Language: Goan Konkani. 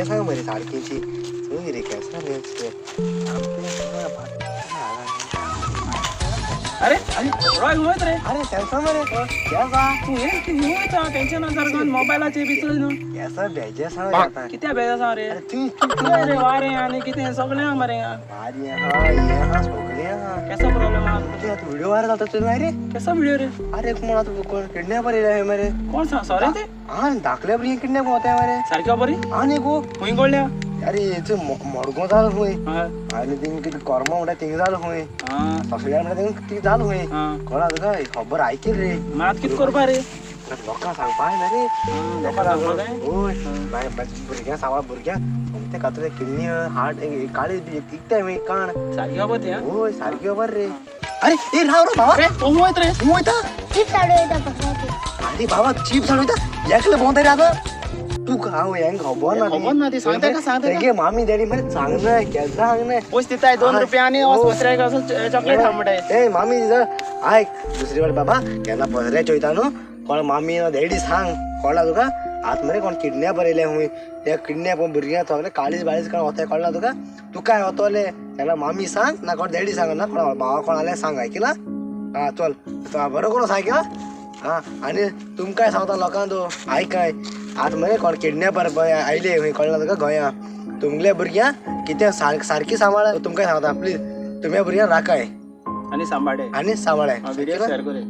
आसा मरे सारकीची. चोय रे केसा रे. अरे अरे रॉय वयत रे. अरे केसा मरे केसा. तूं हे कितें वयता टेन्शनान सारको मोबायलाचे बी चोय न्हू. केसा बेजे आसा आता. कित्या बेज आसा रे? अरे तूं कितें रे वारें आनी कितें सगळें आहा मरे हांगा. भारी आहा हे आहा सगळें आहा. केसो प्रॉब्लेम आहा? ते आता व्हिडिओ व्हायरल जाता तुला रे. केसो व्हिडिओ रे? अरे कोण आता कोण किडनॅपर येयले मरे. कोण सांग सॉरी ते. हा धाकले भुरगे किडनॅप होता मरे. सारकी खबरी. आनी गो खंय कडल्या? अरे हेच मडगांव जालो खंय आनी थिंग कितें कोर्मा म्हणटा थिंग जालो खंय सगळ्या म्हणटा थिंग कितें जालो खंय. कळ्ळा तुका खबर आयकील रे. मात कितें करपा रे? लोकांक सांगपा जायना रे. लोकांक सांगपा जाय. हय मागीर भुरग्यांक सांगपा भुरग्यांक सोमतें कातरे किडनी हार्ट काळीज बी इकताय मागीर काण. सारकी खबर ती. हय सारकी खबर रे. अरे ए राव राव बाबा. अरे तूं वयत रे. तूं वयता? चिप्स हाडूं येता पकवाचे. अरे बाबा चिप्स हाडूं येता एकले भोंवता रे आतां तुका. हांव हेंक खबर ना. खबर ना ती. सांगता का सांगता तेगे मामी डॅडी मरे सांगनाय केन्ना सांगनाय. पयशे दिताय 2 रुपया आनी वच पसऱ्याक चॉकलेट खा म्हणटाय. ए मामी आयक दुसरी वाट बाबा केन्ना पसऱ्याक चोयता न्हू कोण मामी ना डॅडी सांग. कळ्ळा तुका? आत मरे कोण किडनॅपर येयले खूंय त्या किडनॅप भुरग्यांक सगळे काळीज बाळीज कोण वताय. कळ्ळा तुका? तुकाय वतोले तेन्ना मामी सांग ना कोण डॅडी सांग ना कोण भावा कोण आल्यार सांग. आयकिला? आं चल बरो करून सांग. आं आनी तुमकांय सांगता लोकांक तूं आयकाय. आतां मरे कोण किडनॅपर आयले खंय. कळ्ळा तुका? गोंया तुमगेल्या भुरग्यांक कितें सारकी सांबाळ. तुमकांय सांगता प्लीज तुमगे भुरग्यांक राखाय आनी सांबाळे आनी सांबाळाय. व्हिडिओ शेअर करे.